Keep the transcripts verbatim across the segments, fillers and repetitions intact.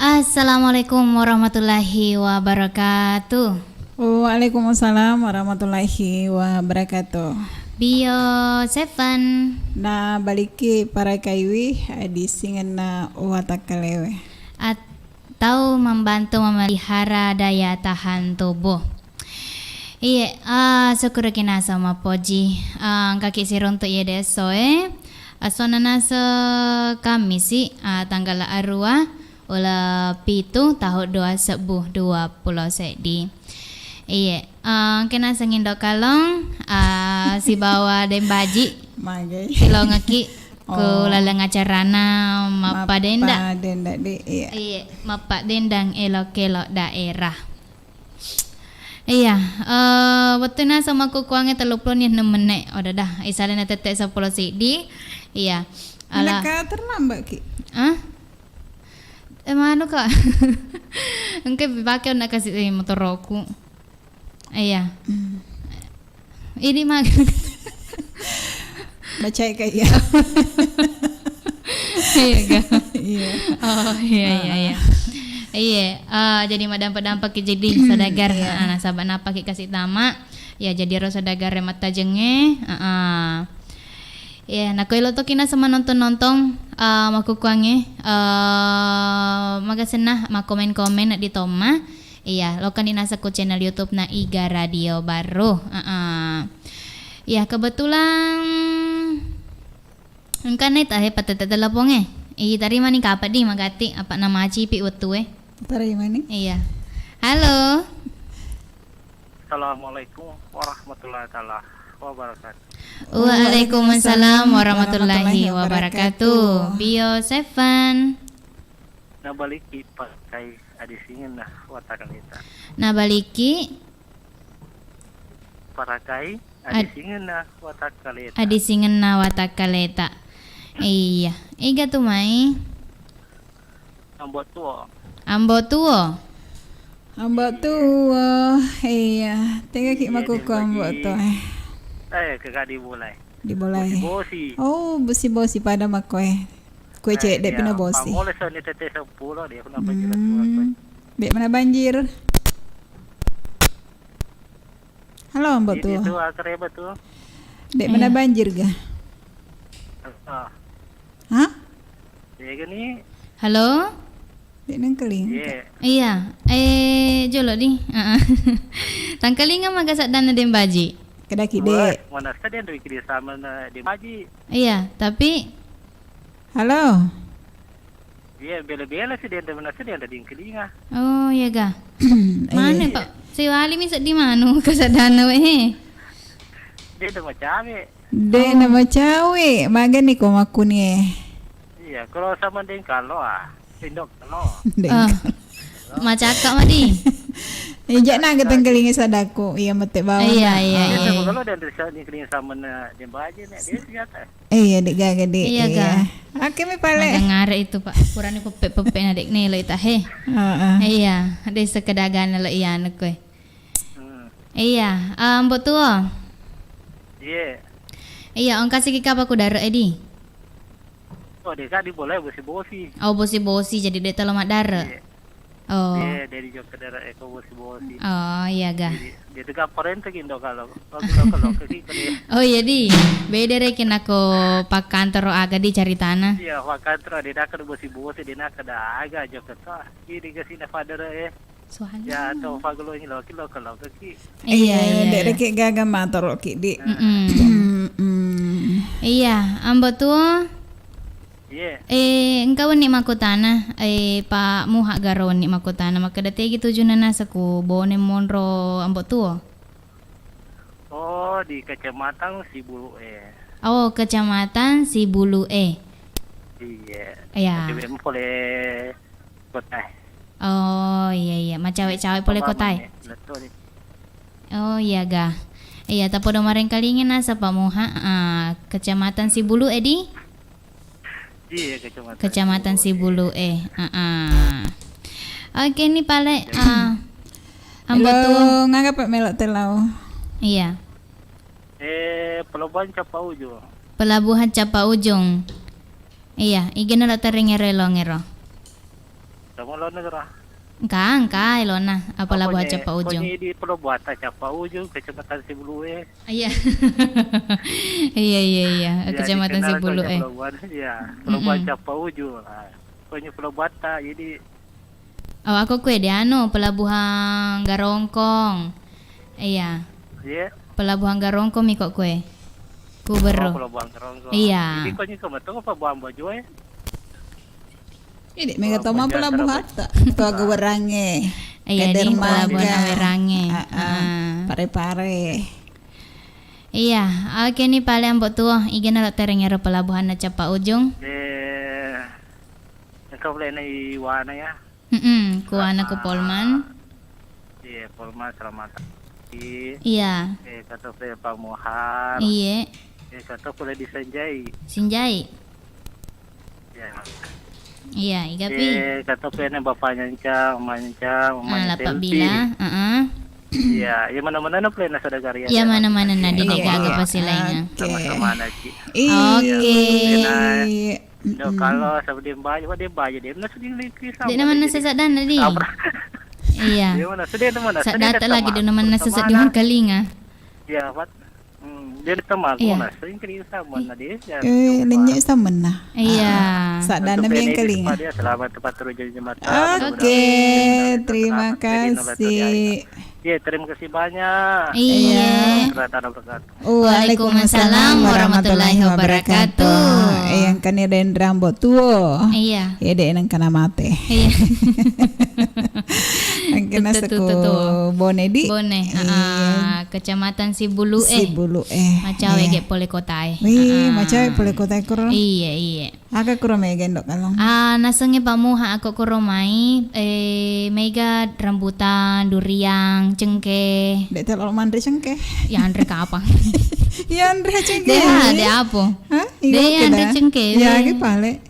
Assalamualaikum warahmatullahi wabarakatuh. Waalaikumsalam warahmatullahi wabarakatuh. Bio Seven. Nabalikki parakaiwi adisingenna watakkalewe. At-, tau membantu memelihara daya tahan tubuh. Iye, ah, sukkuruki naseng mappoji. Ah, engkaki siruntu iye de essoe. Essona naseng Kammisi, ah, tanggala arua, uleng pitu, tahu dua sebbu dua pulo seddi. Iye, ah, engka naseng Indo Kalong, ah, sibawa Deng Baji. Magai. Silongeki ku Oh. laleng acarana Mappadendang. Mappadendang, Dek, iya. Iye, Mappadendang Elok-elok Daerah. Iya, eh, wettunna sama kukuangnge telluppulo ni enem menneq. Oh, dadah, isalena tette seppulo siddi. Iya. Ala Naka terlambat ki. Ah? Eh, manu, Kak. Engka pake onna kasi, eh, motoroku. Iya. Hmm. Ini mah. Bacai ka iya. Iya, ga? Iya. Oh, iya, iya, iya. Iya, eh, jadi madampak-dampak ki jadi sadagar. Iya. Ah, nasaba napaki kasi tama. Ya, jadi ro sadagar e mattajengnge. Heeh. Iya, nako elo toki naseng manontong-nontong, eh, makkukuangnge, eh, magasenna makkomen-komen di tomma. Iya, lokani naseng ku channel YouTube na Iga Radio Barru. Heeh. Iya, kebetulan engkana ita he patete telepongnge. Iya, tarimani kapang di magatti, apa namacipi wettue. Tarimani. Iya. Halo. Assalamualaikum warahmatullahi taala wabarakatuh. Waalaikumsalam warahmatullahi wabarakatuh. Bio Seven. Nabalikki parakaiwi adisingenna watakkaleta. Nabalikki Parakaiwi Ad- adisingenna watakkaleta. Adisingenna watakkaleta. Iya, iga tu mai? Ambo tuo. Ambo tuo. Ambo tuo. Iya, tega ki. Iya, makuko ambo tuo. Eh, kega dibolai. Dibolai. Bosi-bosi. Oh, bosi-bosi pada makoe. Kue cedde pina bosi. Pangole soni tette seppulo de, aku napa jelas tuo aku. Hmm. Dek mana banjir? Halo, Mbok Tuo. Itu akraba tuo. Dek mana banjir ga? Ah. Hah? Dek ni. Halo? Dek nengkeling. Iya. Iya. Eh, jolo di. Heeh. Tangkalinga maga saddanna Deng Baji. Kedaki, Dek. Mana sadda Deng Baji. Iya, tapi Halo. Iya, bela-bela si dende, manessa dende dingkelinga. Oh, iya ga. Mana, Pak? Siwali mi seddi manu kasadana we. Dende macawe. Dende macawe, magani ko makkuni e. Iya, kalau sama dengkalo ah. Sendok kalo. Dengkalo. Macakka madi. Ija na tengkelingi sadaku, iya mette bawang. Iya, iya, iya. Kalau dende dingkelinga sama na dembaje ne, dia senjata. Iya, dek gaga, dek. Iya, ga. Oke mi pale. Maga ngare itu, Pak. Purani peppe-peppe na dek nelo ita he. Heeh. Iya, dek sekedagana lo iya anu koe. Hmm. Iya, eh, Mbok Tuo. Iya. Iya, ongkasi ki kapa ku dare edi. Oh, dek ka di bola bosi-bosi. Oh, bosi-bosi jadi dek telo maddare. Iya. Oh. Iya, dari Joko Dara Eko bosi-bosi. Oh, iya ga. Jadi, jadi gampang rente kindo kalau, kalau, kalau, kalau ke sini. Oh, iya di. Beda re kinako pakkantoro aga di caritana. Iya, pakkantoro de naka bosi-bosi, de naka da aga Joko to. Ini ga sini pada re. Suara. Ya, atau pagolo ini lo, kilo kalau ke ki. Iya, iya, dek reke gaga matoro ki di. Mm-mm. Mm-mm. Iya, Ambo Tuo. Iya. Eh, engka wenni makkutana, eh, Pak Muha garo wenni makkutana, makkeda tegi tujunna naseng ku Bone monro Ambo Tuo? Oh, di Kecamatan Sibulu e. Oh, Kecamatan Sibulu e. Iya. Iya. Tapi memang pole kotae. Oh, iya, iya. Macawe-cawe pole kotae. Betul. Oh, iya ga. Iya, tapodo marengkalingi naseng Pak Muha, ah, Kecamatan Sibulu e di? Iya, Kecamatan Kecamatan Sibulu e. Sibulu e. Heeh. Oke, ini pale, ah, Ambo Tuo. Halo, ngapa melo telau? Iya. Eh, Pelabuhan Capa Ujung. Pelabuhan Capa Ujung. Iya, igana lo terengero elongero. Sama lo negara. Engka, engka elona, apa Labuhan Cappa Ujung. Konye di Pelabuhan Cappa Ujung, Kecamatan Sibulue. Iya. Iya, iya, iya. Iya, Kecamatan dikenal Sibulue. Pelabuhan, iya. Pelabuhan Cappa Ujung. Ah, konye Pelabuhan, jadi Oh, aku kue di anu, Pelabuhan Garongkong. Iya. Iya. Pelabuhan Garongkong mi kok kue. Ku Oh, berro. Pelabuhan Garongkong. Iya. Jadi konye ke metu apa Pelabuhan Bajo, eh? Ini mega toma pelabuhan ta. Toga werangnge. Iya, ini pelabuhan werangnge. Heeh. Pare-pare. Iya, oke nih paling Ambo Tuo. Igana lo tereng ero pelabuhan na Cappa Ujung. Eh, engka boleh na iwana ya. Mm-mm, ku anaku Polman. Iya, Polman selamat pagi. Iya. Eh, kata saya Pak Muhar. Iya. Eh, kata boleh disenjai. Senjai. Ya. Iya, igapi. Eh, kata pene bapaknya Encang, Emak Encang, Ah, Emaknya Lapak Selfie. Bila, heeh. Iya, iya mana-mana na pele na saudara ya. Iya, mana-mana na di dek gaga pasti lainnya. Oke. Sama-sama na, Ci. Iya. Oke. Iya, oke, nah. Do kalau sama dia bayi, wah, dia bayi, dia nasi di lingkri sama. Dek nama nasi sadana di. Iya. Dia mana? Sedih teman. Sadata lagi do nama nasi sedih kalinga. Iya, Pak. Hmm, dia teman aku Iya. Mas, sering cerita sama Nadia. Eh, lenyek sama nah. Iya. Ah, sadana untuk yang Benedict kelinga. Dia selamat tepat terus jadi jembatan. Oke, mudah-mudahan terima selamat. Jadi, nolak tadi kasih. Iya, terima kasih banyak. Iya. Warahmatullahi wabarakatuh. Waalaikumsalam warahmatullahi wabarakatuh. Eh, yang kan ada yang rambo tuo. Iya. Ya, dek nang kana mate. Iya. Angkena Tutu, tutu, seko tutu. Bone di. Bone, Iya. Ah, Kecamatan Sibulu, eh. Sibulu, eh. Macawe Iya. Ge pole kotae. Wih, Ah. Macawe pole kotae kuro. Iya, iya. Aga kuro mega endo kalong. Ah, nasengnge Pak Muha ako kuro mai, eh, mega rambutan, duriang, cengke. Dek telo manre cengke. Ya anre kapang. Ya anre cengke. Dek, dek apo? Hah? Dek, iya, anre cengke. Ya, ge pale.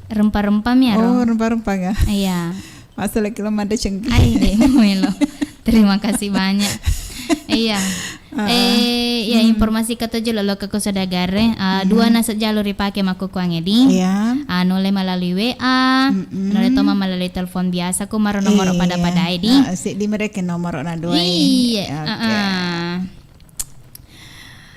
Rempa-rempa mi aro. Oh, rempa-rempa ga? Iya. Masalah kilo mada cengki. Ai, dek melo. Terima kasih banyak. Iya. Heeh. Eh, ya, Hmm. Informasi katojo lolo ke kusodagare. Ah, Hmm. Dua nase jalo ripake makkukuang edi. Iya. Ah, nulle melalui W A, Mm-mm. nulle toma melalui telepon biasa ku maro nomoro Iya. Pada-pada edi. Ah, seddi mereka nomoro na dua. Iya. Oke. Heeh.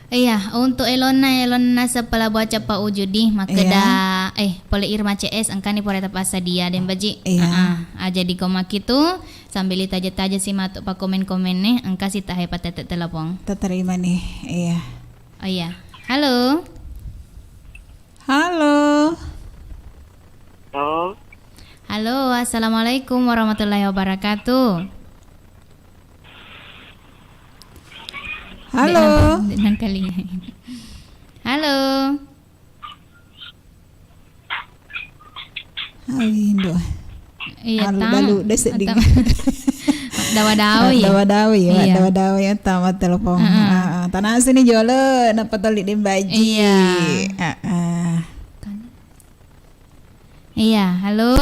Iya, untuk elonna, elonna sepelabuah Cappa Ujung di, makkeda, Iya. eh, pole Irma C S, engkani pole tapassadia, den baji. Iya. Heeh. Ah, jadi ko makitu, sambil taja-taja si matu pa komen-komenne, engka si tahe patete telepon. Taterima nih, iya. Oh iya. Halo. Halo. Halo. Halo, assalamualaikum warahmatullahi wabarakatuh. Halo. Dek nang-, dek nangkalinga. Halo. Hai, Indo. Iya, Halo, tang. Balu, deh, sedih. Atau dawa-dawa, ya? Dawa-dawa, ya, Iya. Dawa-dawa, ya, tama telepon. Heeh. Heeh. Tanah sini jolo, napa toli di baji. Iya. Heeh. Kan. Iya, halo?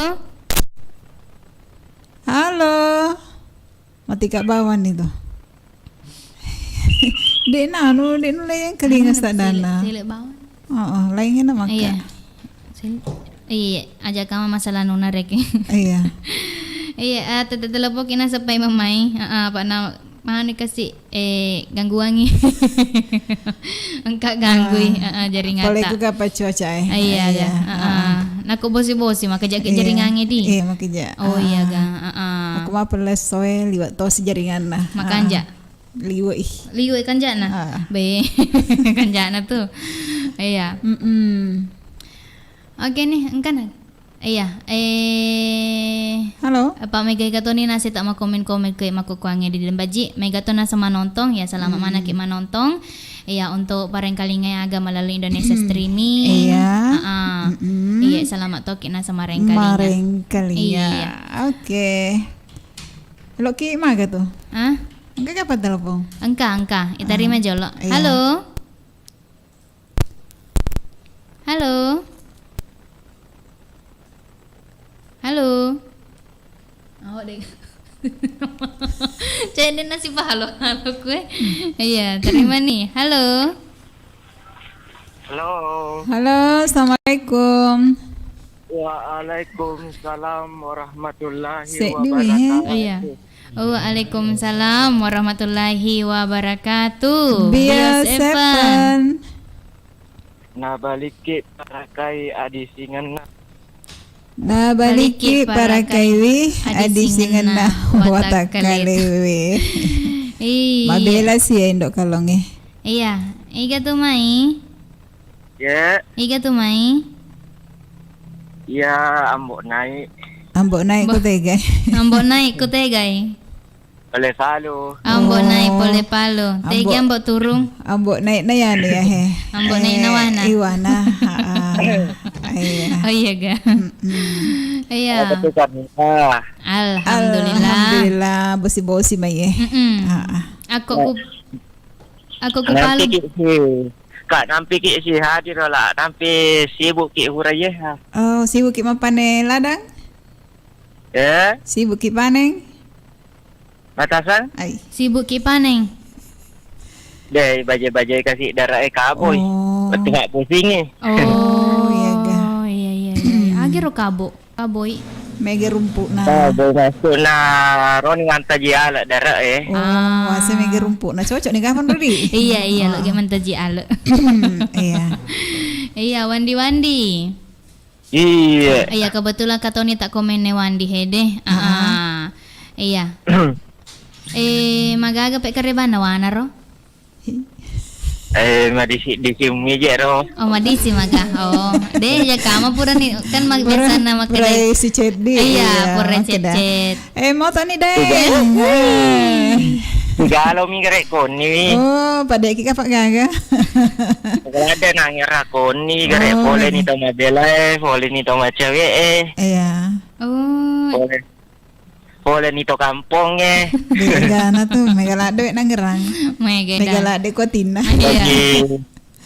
Halo? Mati ka bawang itu. Dek nanu, dek nu lain kalinga sadana. Sele-, sele bawang. Oh, oh, lainnya nama Iya. Kak? Sele-, iya, aja kama masalah nuna rek. Iya. Iya, ah, tete telepon kina sepai mamai. Ah, ah, apa na-, manu kasi Eh, gangguangi. Engka ganggui, Ah, heeh, jaringata. Apalagi ku kapa cuaca, eh. Ah, iya, Iya, iya. Heeh. Heeh. Nako bosi-bosi, maka jaga Iya. Jaringange di. Iya, maka ja-, Oh, iya, ah. Ga. Heeh. Aku mah peles soe liwat tos jaringanna. Makanja. Ah. Liwat, ih. Liwat kanjana. Ah. Be. Kanjana tuh. Iya. Mm-mm. Oke nih, engka na. Iya, eh, Halo? Apa mega iga toni nasi tak mau komen-komen ke makkukuange di den baji. Mega to nasa manontong, ya selamat Mm-mm. Manaki manontong. Iya, untuk parengkalinga aga melalui Indonesia Streaming. Iya. Heeh. Mm-mm. Iya, selamat toki nasa marengkalinga. Marengkalinga. Iya. Oke. Loki maga tuh? Hah? Engka kapa telepon? Engka, engka. Itarima Ah, jolo. Iya. Halo? Halo? Halo? Oh, deh. Cek, deh, nasi pa halo, halo kue. Iya, terima nih. Halo? Halo. Halo, assalamualaikum. Waalaikumsalam warahmatullahi Seddi, wabarakatuh. Iya. Waalaikumsalam warahmatullahi wabarakatuh. Bios Bios Evan. Evan. Nabalikki parakai adisingenna. Nabalikki parakaiwi adisingenna watakkalewe. Iya. Mabela si ya indo kalonge. Iya, iga tu mai? Ye. Iga tu mai? Iya, Ambo Naik. Ambo Naik Bo-, ku tegai. Ambo Naik ku tegai. Pole Palu. Ambo Oh. Naik pole Palu. Tegi Ambo Ambo turung. Ambo Naik na ya ni ya he. Ambo Naik na Eh, wana. Iwana. Ha, ha. Iya. Oh iya ga. Mm-mm. Iya. Apa tuh, Kak? Ah. Alhamdulillah. Alhamdulillah, bosi-bosi mai ye. Mm-mm. Ha, ha. Aku ku Aku ku Palu. Nampiki si, Kak, nampiki si hadir lah, nampi sibuk ki hura ye, ha. Oh, sibuk ki mappane ladang? Eh? Sibuk ki paneng? Matasan? Ai. Sibuk ki paneng? Deh, baje-baje kasi dara e kaboi. Oh. Betul nggak pusing nih? Oh, iya ga. Oh, iya, iya, iya, iya. Agi ro kabo. Kaboi. Mega rumpuna. Kaboi masukna roni mantaji ale dara e. Oh, Ah. Ase mega rumpuna. Cocok ni kapan, Rodi? Iya, iya, Ah. Lagi mantaji ale. Iya. Iya, Wandi-Wandi. Iya. Iya, kebetulan katoni tak komen ne Wandi hede. Ah. Ah. Iya. Eh, magaga pe karebana wana ro? Eh, madisi-disi mije ro. Oh, madisi maka. Oh, deh, ya kama pura ni, kan mak-, Pura, biasana makkeda pura si ceddi, iya, iya, pura makkeda. Cecet. Eh, mau tani deh. Iya. Eh. Galo mi gare koni. Oh, pada ki kapak gaga. Kalau ada nangera koni gare Oh, pole ni iya. Tau mabela, eh, pole ni tau macewe, eh. Iya. Oh. Pole. Pole ni to kampong e. Degana tu, mega ladde we nangerang. Mega Mega da. Ladde ko atinna. Iya. Jaji,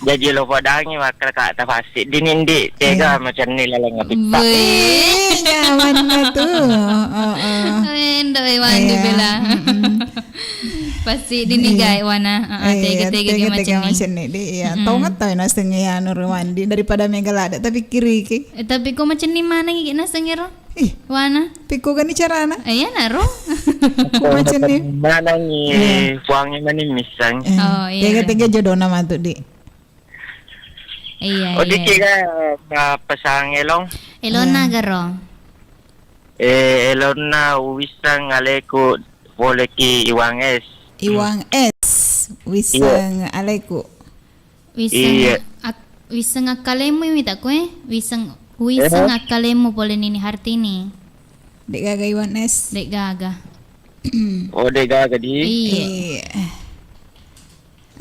jaji lo podangi makkeda ka tafassi dini ndi tega Iya. Macam ni laleng apitta. Wih. Wih, nyamanna tu. Oh, oh. Endo e Wandi Iya. Bela. Mm-mm. Pasti dini Iya. Gai wana. Ah, ah, Iya, tega-tega tega-tega macam ni. Macam ni di. Iya, Mm-mm. Tau ngetau naseng ya Nur Wandi daripada mega ladde tapi kiri ki. Eh, tapi ko macam ni mana gigi naseng ero? Ih, Wana? Pekko gani carana? Eh, iya naro. Macam ni. Manangi Iya. Puangnge mani missang. Eh, Oh, iya. Tega-tega jodona matu di. Iya, Oh, iya. Diki ga, ma-, pasang elong. Elona Iya. Garo. Eh, elona uwissang aleku poleki Iwang Es. Iwang Es, Iya. Wissang aleku. Wiseng Iya. ak-, wiseng akkalemu mi tak kue? Wiseng, wiseng Eh? Akkalemu pole Nini Hartini. Dek gaga Iwan Es. Dek gaga. Oh, dek gaga di. Iya. Iya.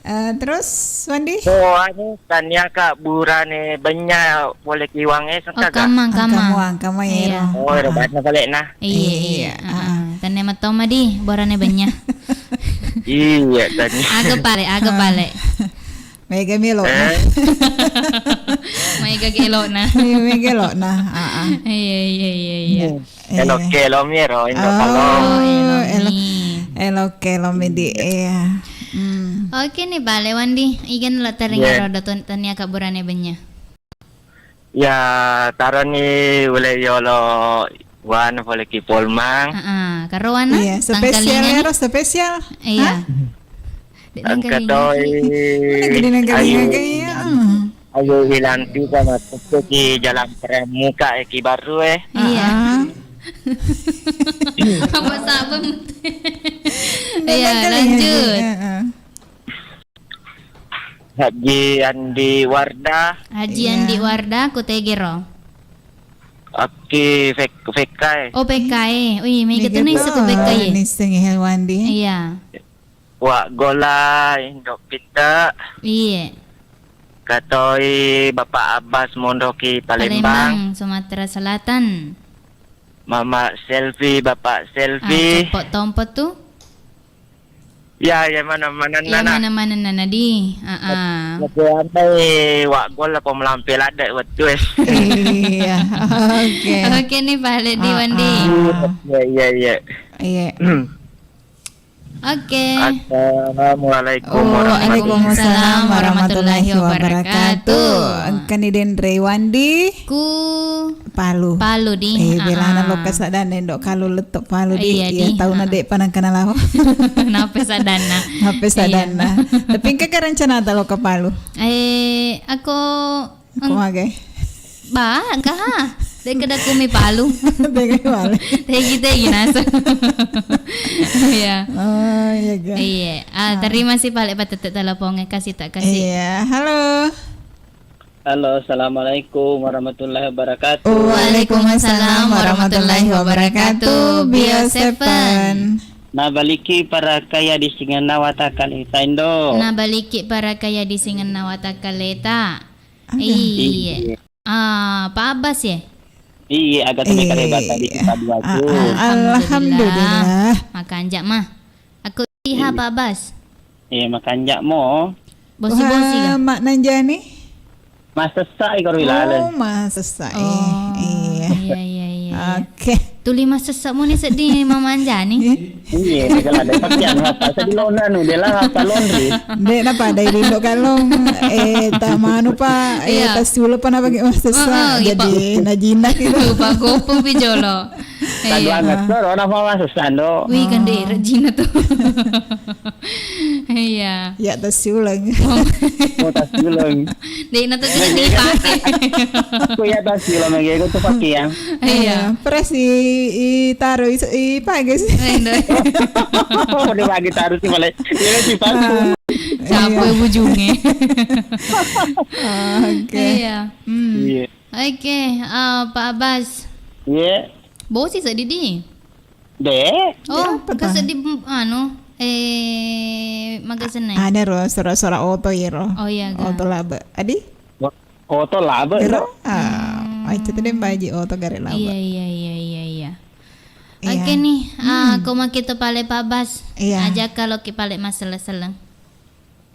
Eh, terus, Wandi? Oh, anu, tania ka burane benya pole ki Iwang Es Oh, engka ga? Kamang, Angka kamang. Muang, kamang Iya. Ero. Oh, ero Ah. Banna pale na. Iya, iya. Iya, Heeh. Tania matoma di, borane benya. Iya, tania. Aga pale, aga Ah. Pale. Mega mi elokna. Eh? Mega ge elokna. Iya, mega elokna. Ah, ah. Iya, iya, iya, iya. Hmm. Iya. Elok ke lo mi ero, indo Oh, kalau. Oh, elo elo-, mi. Elok ke lo mi di, iya. Hmm. Oke nih, Bale Wandi. Igan lo teringat Iya. Rodo tun-, tania ka burane benya. Ya, taroni ule yolo wana pole ki Polmang. Heeh, karo wana Iya, spesial tangkalingan. Ero, spesial. Iya. Hah? Dek Engka nangkalingan toi ki. Mana jadi nangkalingan ayu, kayak, ah. Ayu Wilanti sama Tutu ki Jalan Pramuka, eh, ki baru, eh. Iya. Ah, ah. Apa sabun? Iya, nangkalingan lanjut. Ki, ah, ah. Haji Andi Wardah. Haji Iya. Andi Wardah, ku tegero. Oke, Fek-, Fekka e. Oh, Fekka e. Ui, mega tu Mega nisseng tu. Fekka e. Nisseng Hel Wandi. Iya. Wa Gola, Indo Pita. Iya. Katoi Bapak Abbas Mondoki Palembang. Palembang, Sumatera Selatan. Mama Selfie, Bapak Ah, Selfie. Cepok tompo tu. Ya, ya, mana, mana, Ya, nana. Mana-mana nana di. Ah, ah. Mate amai wa gol apa melampe ladde wettu, eh. Iya, oke. Oke nih, Pak Ledi Ah, Wandi. ah. Iya, iya, iya. Iya. Oke. Assalamualaikum Oh, warahmatullahi waalaikumsalam warahmatullahi wabarakatuh. Engkani denre Wandi? Ku Palu. Palu di. Eh, belana Ah. lokka sadanna Indo Kalu lettu Palu di. Iya, Iya, di. tauna Ah. de panangkana lao. Nappe sadanna. Nappe Iya. sadanna. Tapi engka ka rencanata lokka Palu? Eh, aku Ko Eng-, mage? Ba, engka ha. Dek kada kumi Palu. Dek kada Palu. Tegi, tegi nasu. Iya. Oh, iya ga. Iya. Ah, Ah. terima kasih pale patete teleponnya, kasih tak kasih. Iya. Halo. Halo, assalamualaikum warahmatullahi wabarakatuh. Waalaikumsalam warahmatullahi wabarakatuh. Bio Seven. Nabaliki para kaya di singenna watakaleta Indo. Nabaliki para kaya di singenna watakaleta. Aga. Iya. Iya. Ah, Pak Abbas ya? Iya, aga tadi Iya. kare bata di kita dua Ah, tu. ah, Alhamdulillah. Alhamdulillah. Makanja mah. Aku iha Iya. Pak Abbas. Iya, makanja mo. Bosi-bosi Wah, ga? Mak Nanjani? Masessa i karo ilaleng. Oh, masessa i. Oh, Iya. iya, iya, iya, iya. Oke. Tuli masessa muni seddi Mama Anjani. Iya, kalau ada tapi anu apa? Seddi lona anu, dia lah apa laundry? Dek napa ada irindo kalong, eh, tak manu pa, eh, Iya. tas siulo pa napa ke masessa. Oh, oh, Jadi ipa- najina gitu. Lupa gopo pi jolo. Tadu Iya. anget to, ro, napa masessa ndo? Wih, kan dek rajin tuh. Iya. Ya, tas siulang. Oh, tas siulang. Dek na tuh kita dipake. Aku ya tas siulang lagi, aku tuh pakai yang. Iya. Eh, pras i, i taruh, i, i pagi sih. Eh, ndo. Oh, dia pagi taruh sih, balik. Iya, sih, palsu. Ah, Siapa iya. ujungnya? Ah, oke. Iya. Hmm. Iya. Oke, eh, Pak Abbas. Iya. Bosi seddi di? Dek. Oh, Apa ka tuh? seddi, mm, anu, eh, maga senna. Ada ro, sora-sora oto iro. Oh, iya, ga. Oto labe. Adi? Oto labe, Iro? Dok. Ah, Hmm. ai, itu deh, Mbak Haji, oto gare labe. Iya, iya, iya, iya, iya. Iya. Oke nih, ah, Hmm. ko makita pale Pak Abbas. Iya. Aja kalau ki pale masalah seleng.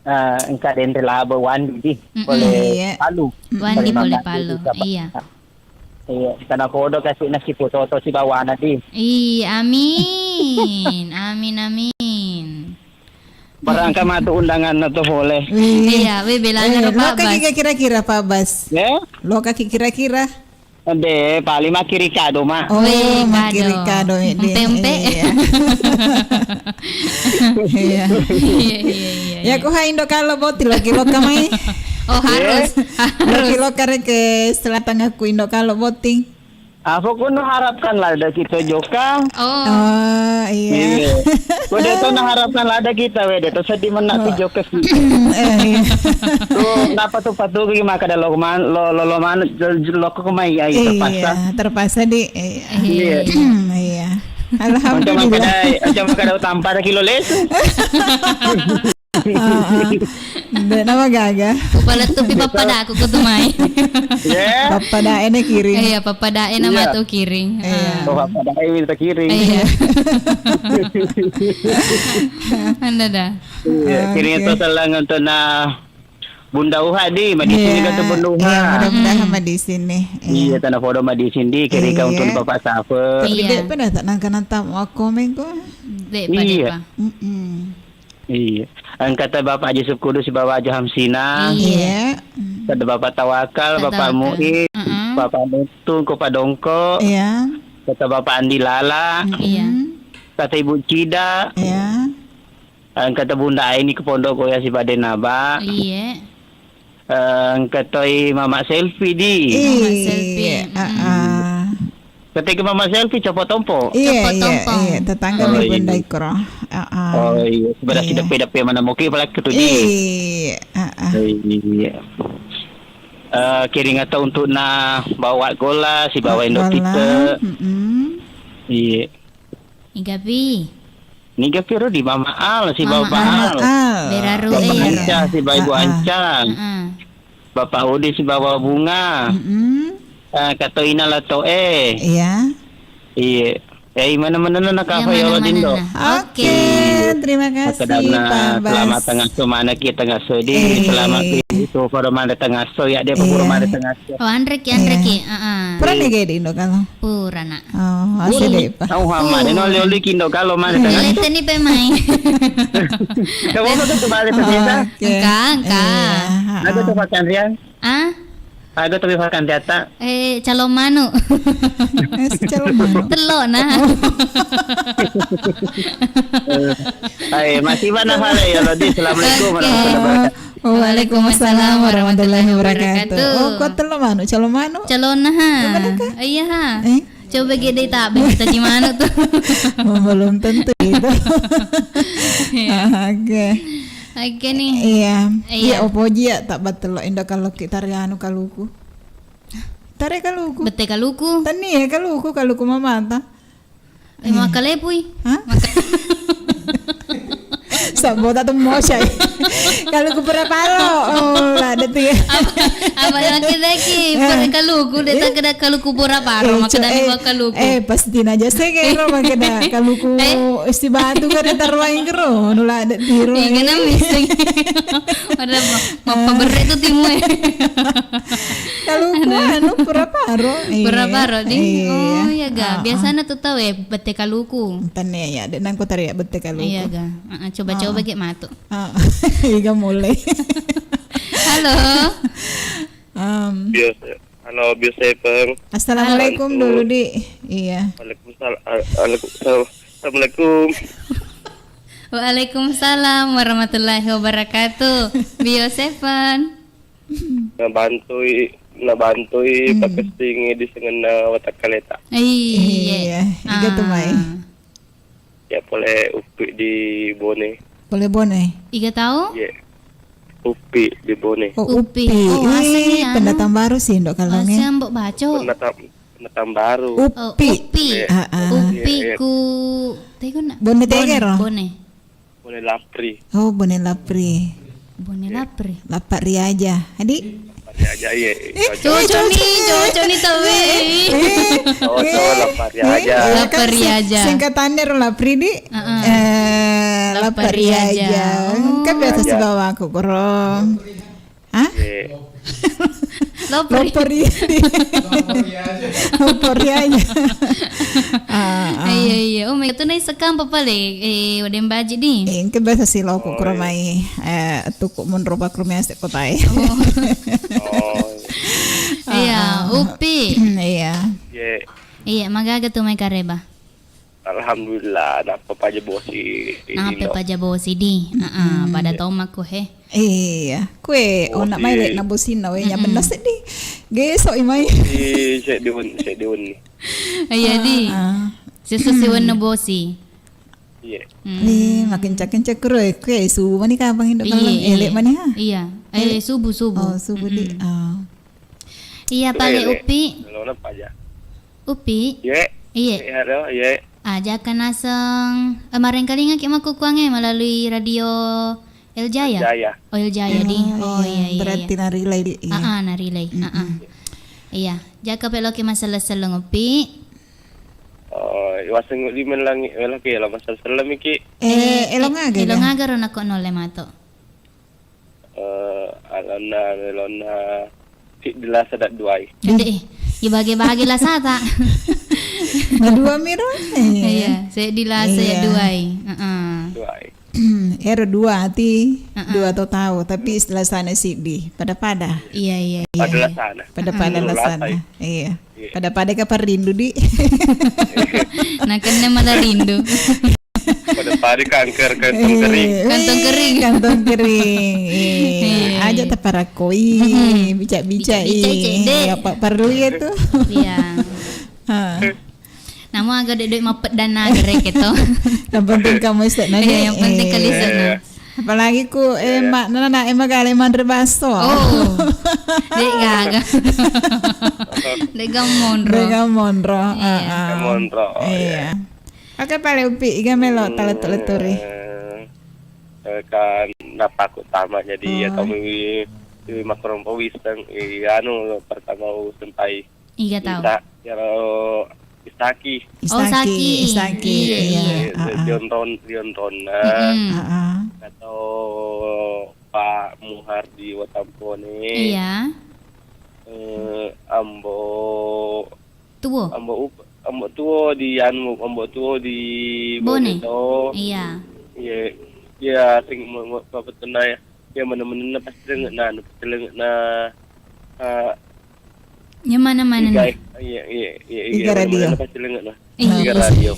Eh, engka denre labe Wandi di, Mm-mm. pole Iya. Palu. Mm-mm. Wandi Terima pole kasih Palu, di Bapak. Iya. Iya, tana podo kasih nasi putoto si bawana di. Ih, amin. Amin, amin. Barangka matu undangan atau boleh. Wih. Iya, wih, belanya Eh, lo Pak loka Bas. ki kira-kira, Pak Bas? Ya? Loka ki kira-kira? Ende, paling makkiri kado, Mak. Oh, Weh, makkiri kado. kado, Mek, di. Empe-empe. Iya. Iya. Iya, iya, iya, iya. Ya, ku hai Indo Kalo Boti lagi loka mai. Oh, harus. Iya. Harus. Lagi loka reke selatang aku Indo Kalo Boti. Apa kuno harapkan lah ada kita joka. Oh. Oh, iya. Iya. Wede to naharapkan lada kita, wede to sedih menak tu Oh. jokes. Eh, iya. Tu napa tu patu ki maka da lo man-, lo, lo, lo man-, lo, lo ko mai, ya, iya, terpaksa. Iya, terpaksa di, iya. Iya. Iya. Macam apa Alhamdulillah. dai, macam apa dai tampar kilo lesu. Ah, ah. Nde, nama gaga? Upala tu pi pappada aku kutu mai. Ya. Pappada ene kiring. Iya, pappada ene Iya. matu kiring. Iya. Ah. Oh, pappada ene kiring. Iya. Anda dah. Iya, Oke. kiring itu selang untuk na Bunda Uha di, madisin Iya, juga tu Bunda Uha. iya, mudah-mudahan Mm-mm. madisin nih. Iya. Iya, tanah podo madisin di, kiring kau Iya. untuk Bapak Safe. Tapi Iya. dek pada tak nangka nanta mau komen ko. Dek pada Iya. apa? Mm-mm. Iya. Engkata Bapak Haji Sukudus sibawa Haji Hamsina. Iya. Iya. Mm. Kata Bapak Tawakal, Kata Bapak Tawakal. Muin, Mm-mm. Bapak Mutung, Kopa Dongko. Iya. Kata Bapak Andi Lala. Mm-mm. Iya. Kata Ibu Cida. Iya. Engkata Bunda Aini ke pondok koya sibade naba. Iya. Eh, engka toi Mama Selfie di. Mama Selfie, Iya, mm-mm. ah, ah. Ketika Mama Selfie copot tompo. Iya, Copot iya, tompo. iya. Tetangga Oh, mi iya. Bunda Ikro. Ah, ah. Oh, iya. Sebelah Iya. sidepe-depe mana moki pala ketu di. Iya, ah, ah. Oh, iya. Eh, kiring atau untuk na bawa gola, si bawa Indo Gola, kita. mm-mm. Iya. Niga pi? Niga piro di Mama Al, si Mama Bapak Al. Al. Al. Beraru Bapak eh. Anca, si Bapak Ibu Ah, ah. Anca. Heeh. Bapak Udi, si Bapak Bunga. Mm-mm. Eh, Katoina Lato eh. Iya. Iya. Eh, mana-mana na Iya, kafe ya Allah mana-mana Dindo. na. Oke, Oke. Terima kasih, Pak Bas. Selamat tengasso manekki, tengasso di, selamat itu, pura manre tengasso, ya, dia pura manre tengasso. Oh, anreki, anreki. Heeh. Pura ni gede, Indo, kalau? Pura, Nak. Oh, asik deh, Pak. Tahu hama, no, oli-oli kindo kalau manre tengasso. Lete ni pe mai. Kamu apa tuh, balik ke desa? Oke. Engka, engka. Iya. Ada tuh makan, Rian? Ah? Aga tapi makan jata. Eh, calon manu. Eh, si calon manu. Telok, nah. Oh. Eh, hai, masih mana pale ya, Lodi? Assalamualaikum warahmatullahi wabarakatuh. Waalaikumsalam warahmatullahi wabarakatuh. Oh, kau telok manu, calon manu? Calon, nah. Gimana, Kak? Iya, ha. Eh? Coba gede tak, tadi manu tuh. Oh, belum tentu itu. Iya. Ah, oke. Oke nih. Iya. Iya. Iya, opo ji ya tak battelok indo kalau kita anu kaluku. Tare kaluku. Bette kaluku. Tania kaluku, kaluku mamata. Eh, iya. Makkalepui. Hah? Makka- Sabota tu mosai. Kaluku pura paro. Oh, lah, detik. Apa, apa yang kita ki? Eh. Pura kaluku, dia tak kena kaluku pura paro, eh, maka dari eh, kaluku. Eh, pasti aja sih kayak lo, maka dah kaluku eh. Esti batu kan taruh aing kero, nula ada tiru. Iya, eh. Kena mesti. Pada ma-, mappaberre tu timu, eh. Kaluku anu pura paro. Pura paro, ding. Iya. Oh, iya, ga. Ah, biasanya ah. Tuh tahu ya, bette kaluku. Tania ya, dek nangko tari ya bette kaluku. Iya, ga. Ah, ah, coba-coba ah. Ge matu. Ah, iga mulai. Halo. Um. Biasa. Halo, biasa, Peng. Assalamualaikum halo. Dulu, Di. Iya. Waalaikumsalam. Al-, waalaikumsalam. Assalamualaikum. Waalaikumsalam warahmatullahi wabarakatuh. Bio Seven. Nabantui, nabantui hmm. Pakessingi di sengenna watakkaleta. Iya. Iya, iga tu mai. Ah. Ya, pole Uppi di Bone. Pole Bone? Iga tau? Iya. Uppi di Bone. Oh, Uppi. Uppi. Oh, asli anu. Pendatang baru sih, Ndok, kalau nge. Asli Mbok Baco. Pendatang, pendatang baru. Uppi. Oh, Uppi. Iya. Ah, ah. Uppi iya, iya. Ku Tegona. Bone Tegero? Bone. Bone Lapri. Oh, Bone Lapri. Bone Lapri. Lappa Riaja. Adi? Lappa Riaja, iya. Eh, cocok nih, cocok nih, tapi. Eh, eh, cocok, eh, Lappa Riaja. Eh, iya, kan sing-, singkatannya ro Lapri, Di. Heeh. Eh, Lappa Riaja. Lappa Riaja. Oh. Kan biasa sih bawa aku, Bro. Hah? Iya. Lopori. Lopori. Lopori aja. Ah, ah. Iya, iya. Oh, mega tu nai sekam papa le, eh, wadeng baji di. Eh, engke biasa sih lo ku kuromai, eh, tuku munro pakrumi ase kotae. Oh. Oh. Iya, ah, ah. Upi. Iya. Iya. Iya, magaga tu mai kareba. Alhamdulillah, nappa paja bosi di. Nappa paja bosi di. Heeh, pada tomako he. Iya, kue ona mai le na bosinna we nyamanna seddi. Geso i mai. Seddi, seddi wenni, seddi wenni. Iya di. Sesusi wenna bosi. Iya. Ih, makin cak-kencak kuro e, kue subuh mani kapang indo kallang ele mani ha. Iya. Eh, subuh, subuh. Oh, subuh di. Ah. Iya, pale Upi. Lo nappa aja. Upi? Iye. Iye. Iye, halo, iye. Aja' ka naseng, eh, marengkalinga ki makkukuangnge melalui radio El Jaya? El Jaya. Oh, El Jaya di. Oh, iya, iya, berarti iya. Narilai di, iya. Ah, ah, narilai. Ah, ah. Iya, jaka peloki masselleng-selleng Upi. Oh, waseng di melangi, meloki lo masselleng-selleng miki. Eh, elong aga, elong aga ro nako nolle mato. Eh, alonna, alonna, siddi lasa da duai. Ade, ibage-bage lasata. Madua miro? Iya, seddi lasa ya duai. Heeh. Duai. Ero dua ati, dua to tau, tapi lasana siddi, pada-pada. Iya, iya, iya. Pada lasana. Pada-pada lasana. Iya. Pada-pada ka parindu di. Nakenna mala rindu. Pada-pada kanker, kantong kering. Kantong kering. Kantong kering. Iya. Aja taparakoi, bica-bica, cedde. Apa perlu ya tuh? Iya. Namo aga dek-dek mappeddanna gere keto. Yang penting kamu istek nanya. Iya, yang penting kali istek na. Apalagi ku, eh, mak, nana, eh, magale manre baso. Oh. Dek gaga. Dek gamonro. Dek gamonro. Iya. Gamonro. Iya. Oke, pale Upi, iga melo talettu-letturi. Eh, kan nappa aku tama jadi ya kami wi, wi makrompo wiseng, eh, anu pertama usentai. Iga tau. Minta, ya, Istaki. Oh, Istaki, Saki. Istaki, Iya, iya, iya. iya. Ah, ah. Lionron, Lionronna. Mm-mm. Ah, ah. Atau Pak Muhar di Watampone. Iya. Eh, Ambo Tuo. Ambo Up-, Ambo Tuo di anu, Ambo Tuo di Bone. Bone to. Iya. Iya, iya, sing mo-, mo-, apa tuh, nah, ya. Ya, mana-mana pasti lenget, nah, anu, pasti lenget, nah, ah, Yang mana-mana iga, nih? Iya, iya, iya, iya, Iga radio. Mana-mana pasti lenget, nah. Iya. Iga radio.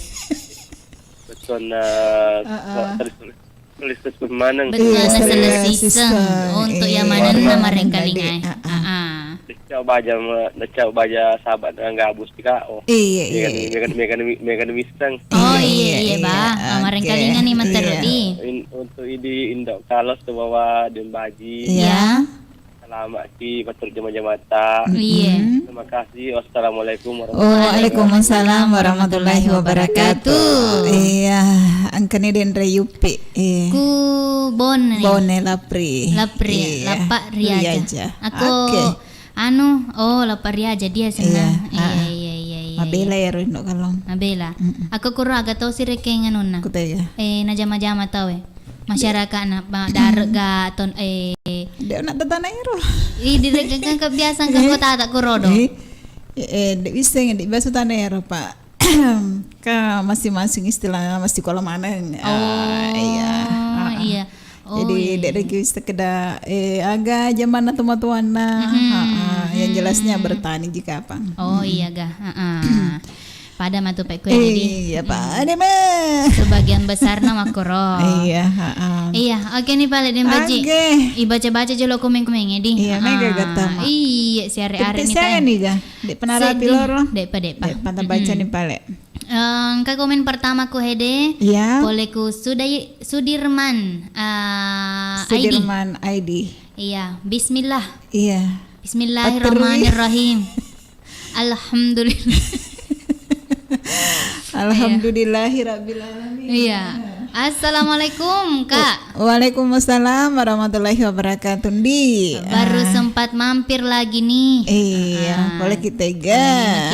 Betul, nah, Ah, ah. Terus, terus, terus, terus, maneng. Betul, Iya, nah, terus, selesai terus, seng. Untuk iya. yang mana, Warna. nah, marengkalingai. Ah, ah. Ah, ah. Decau baja ma-, decau baja sahabat dengan gabus juga. Oh. Iya, iya, Megan, iya. Megan, Megan, Megan Wisdom. Oh, Iya, iya, iya, iya, iya. Bah. Ah, Oke. marengkalinga nih, Mater Iya. Rudi. In-, untuk idi Indo Kalos tuh bawa Dembaji. Iya. Iya. Selamat si betul jama-jamata. Iya. Mm-mm. Terima kasih. Wassalamualaikum warahmatullahi Waalaikumsalam warahmatullahi wabarakatuh. Iya, engkani denre Yupi. Iya. Ku Bone. Bone Lapri. Lapri, Iya. Lappa Riaja. Riaja. Aku, Oke. anu, oh, Lappa Riaja dia senna. Iya, Iya, ah. iya, iya, iya, Mabela iya. ya Rindo Kalong. Mabela. Mm-mm. Aku kuro aga tau si rekeng anunna. Kutega. Eh, najama-jama tau, eh. Masyarakatna, ma-, darega ton, eh. De' na tatana ero. Ih, di-, de-, kan kebiasaan kan Eh. kota tak kurodo. Eh, eh, de' wiseng, de' biasa tana ero, Pak. Ka masing-masing istilahnya masih kolam maneng. Ah, Oh, iya. Ah, ah. iya. Oh, Jadi, iya, de' iya. reki sekedar, eh, aga jamanna tomatoanna. Mm-mm. Ah, ah. Yang jelasnya Mm-mm. bertani jika apa. Oh, Mm-mm. iya, ga. Ah, ah. Pada matu pekku ya, Didi. Iya, pada mah. Sebagian besarna makkoro. Iya, ha-ha. Iya, oke nih, pale, Dembaji. Oke. Ibaca-baca jolo komen-komen ya, Di. Iya, mega Ah, gata, Mak. Iya, si are-are Tette nih, siaga tay. nih, ga? Dek penarapi Sedih. loro. Dek pa, dek pa. Dek panta baca Mm-mm. nih, pale. Eh, engka komen pertama ku hede. Iya. Pole ku Sudai-, Sudirman, eh, Aidi. Sudirman Aidi. Iya, bismillah. Iya. Bismillahirrahmanirrahim. Alhamdulillah. Alhamdulillahirabbil alamin. Iya. Assalamualaikum, Kak. Wa-, waalaikumsalam warahmatullahi wabarakatuh, Ndi. Baru Ah. sempat mampir lagi nih. Iya, Ah. boleh kita ga.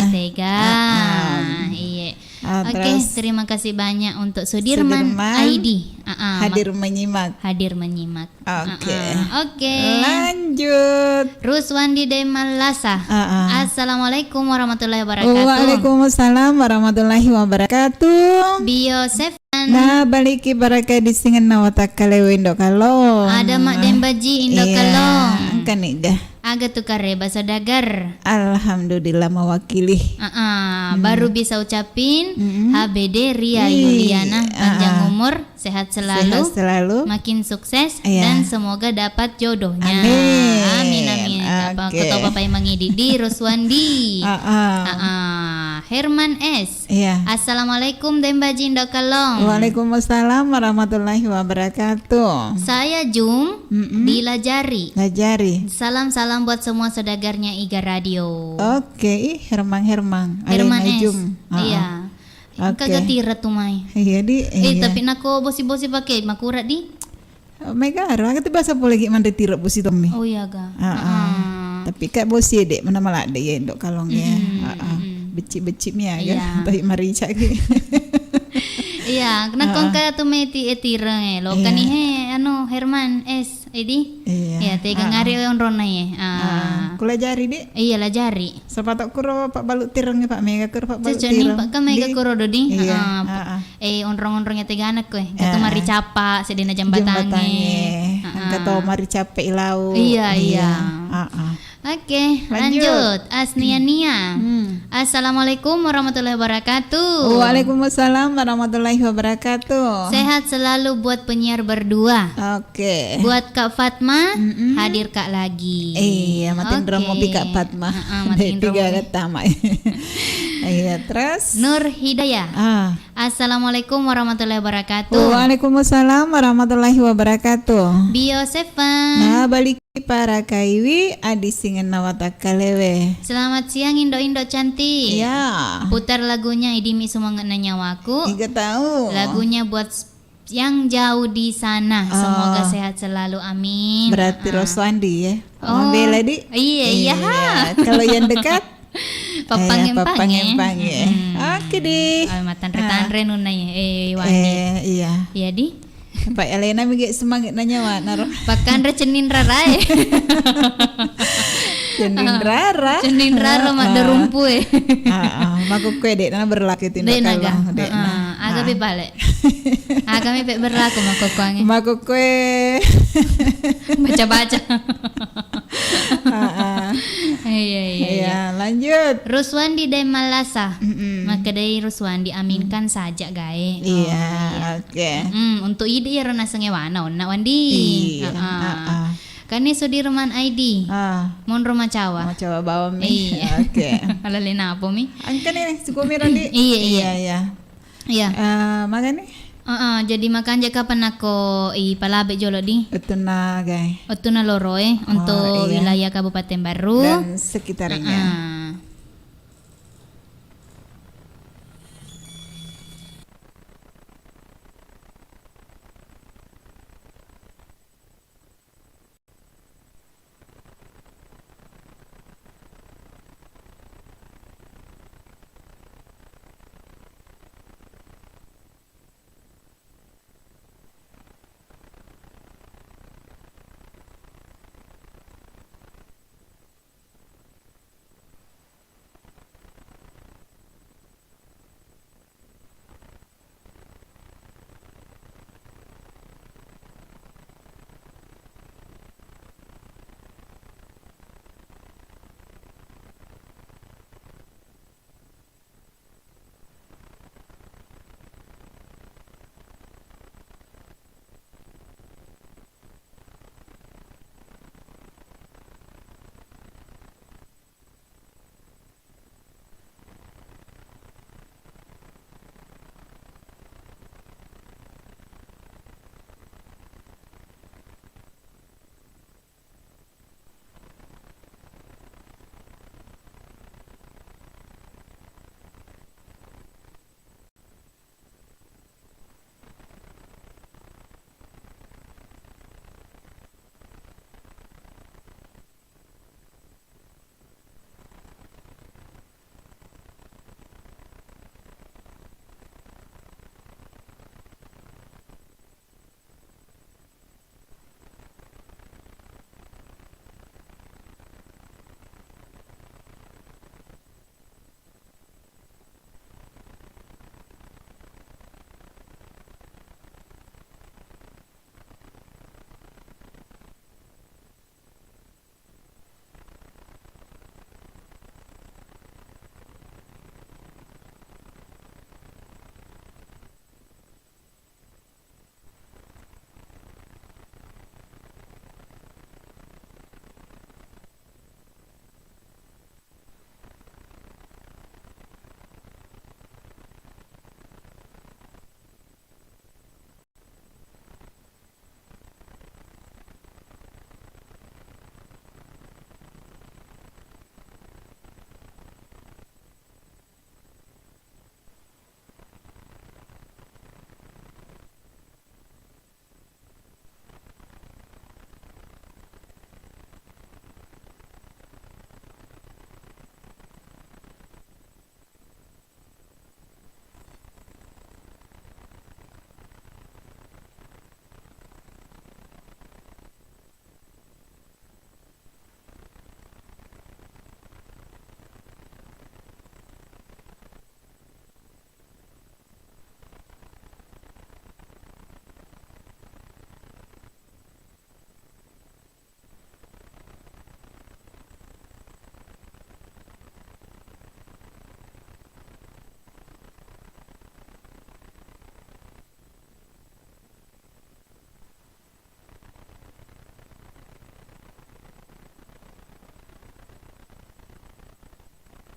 Boleh kita ga. Ah, ah. Iya. Ah, Oke, terus terima kasih banyak untuk Sudirman Sudirman Aidi. Ah, ah, hadir mak-, menyimak. hadir menyimak. Oke. Ah, ah. Oke. Lanjut. Ruswandi Demallasa. Ah, ah. Assalamualaikum warahmatullahi wabarakatuh. Waalaikumsalam warahmatullahi wabarakatuh. Bio Sefan. Nah, baliki barakai di singenna watakkalewe Indo Kalong. Ada Mak Dembaji Indo Iya, Kalong. engka nih, ga. Aga tu kareba saudagar. Alhamdulillah mewakili. Ah, ah, Hmm. baru bisa ucapin Mm-mm. H B D Ria Ih, Yuliana, ah, panjang ah. umur, sehat selalu, Sehat selalu. makin sukses, Iya. dan semoga dapat jodohnya. Amin. Amin, amin. Apa Oke. ketua Bapak yang mengidi di Ruswandi. Ah, ah. Ah, ah. Herman S. Iya. Assalamualaikum, Dembaji Indo Kalong. Waalaikumsalam warahmatullahi wabarakatuh. Saya Jum Mm-mm. di Lajari. Lajari. Salam-salam buat semua saudagarnya Iga Radio. Oke, ih, Herman, Herman. Herman Alena S. Jum. Ah, Iya. ah. Engka Oke. ga tira tu mai. Iya, di. Eh, Iya. tapi nako bosi-bosi pake makura di? Mega ro, aga tu biasa pole gi manre tiro bosi tommi. Oh iya ga. Ah, ah. Heeh. Tapi ka bosi dek mana maladde ya Indo Kalong ya. Mm-mm, Ah, ah. mm-mm. Becik-becik mi aga. Iya. Tapi marica gi. Iya, kena Ah, ah. kongka tu meti e tireng e. Lo Iya. kani he, anu, Herman S, edi. Iya. Iya, tega Ah, ngari ah. onrona ye. Ah. Ah, kula jari, Dek. Iya, Lajari. Sapa tau kuro pabbalu tireng, Pak, mega kuro pabbalu Cocok ni, tireng. Pak, kan mega Di-, kuro do di. Iya, Ah, ah. eh, onrong-onrongnya tegana koe. Engka to Ah. mari capa, sedena jambatange. Jambatange. Ah, ah. Engka to mari cape ilau. Iya, Iya. iya. Ah, ah. Oke, Lanjut. lanjut. Asnia Nia. Hmm. Assalamualaikum warahmatullahi wabarakatuh. Waalaikumsalam warahmatullahi wabarakatuh. Sehat selalu buat penyiar berdua. Oke. Buat Kak Fatma, Mm-mm. hadir Kak lagi. Iya, matiin Oke. romo pi Kak Fatma. Heeh, matiin Dek tiga romo. kata, Mak. Iya, terus? Nur Hidayah. Ah. Assalamualaikum warahmatullahi wabarakatuh. Waalaikumsalam warahmatullahi wabarakatuh. Bio Seven. Nah, balik para kaiwi, adi singenna watakkalewe. Selamat siang, Indo-Indo cantik. Ya. Putar lagunya Idimi Sumangetna Nyawaku. Iga tahu. Lagunya buat s-, yang jauh di sana. Oh. Semoga sehat selalu. Amin. Berarti Heeh. Roswandi ya? Oh. Mabela, Di? Iya, iya, Iya. ha. Kalau yang dekat? Pappangeng-pangeng. Eh, pappangeng-pangeng. Mm-mm. Oke, di. Ah, matanre-tanre nunna, eh, Wandi. Eh, iya. Iya, di. Pak Elena mege semangat nanya wa naro. Pakkanre cenning rara, eh. Cenning rara. Cenning rara, ah, madderumpu, eh. Ah, ah. Makkukkoe de' na berlaku tindak. De' naga. De' na. Ah, ah. Aga pi pale. Aga mi pe berlaku makkukkoange. Makkukkoe. Baca-baca. Heeh. Iya, iya, iya. Iya, lanjut. Ruswandi Daeng Mallasa. Mm-mm. Makkedai Ruswandi, aminkan saja gae. Iya, oh, iya, oke. Mm, untuk idi iyaro nasengnge wana onna Wandi. Iya, heeh, heeh. Kani Sudirman Aidi. Ah. Monro Macawa. Macawa bawang mi. Iya. Oke. Alale napo mi? Engka nih, suku mi Randi. Iya, iya. Iya, iya. Iya. Eh, magani? Heeh, jadi makanja kapan nako ipalabe jolo di? Wettunna gae. Wettunna loroe untuk, oh, iya, wilayah Kabupaten Barru. Dan sekitarnya. Heeh.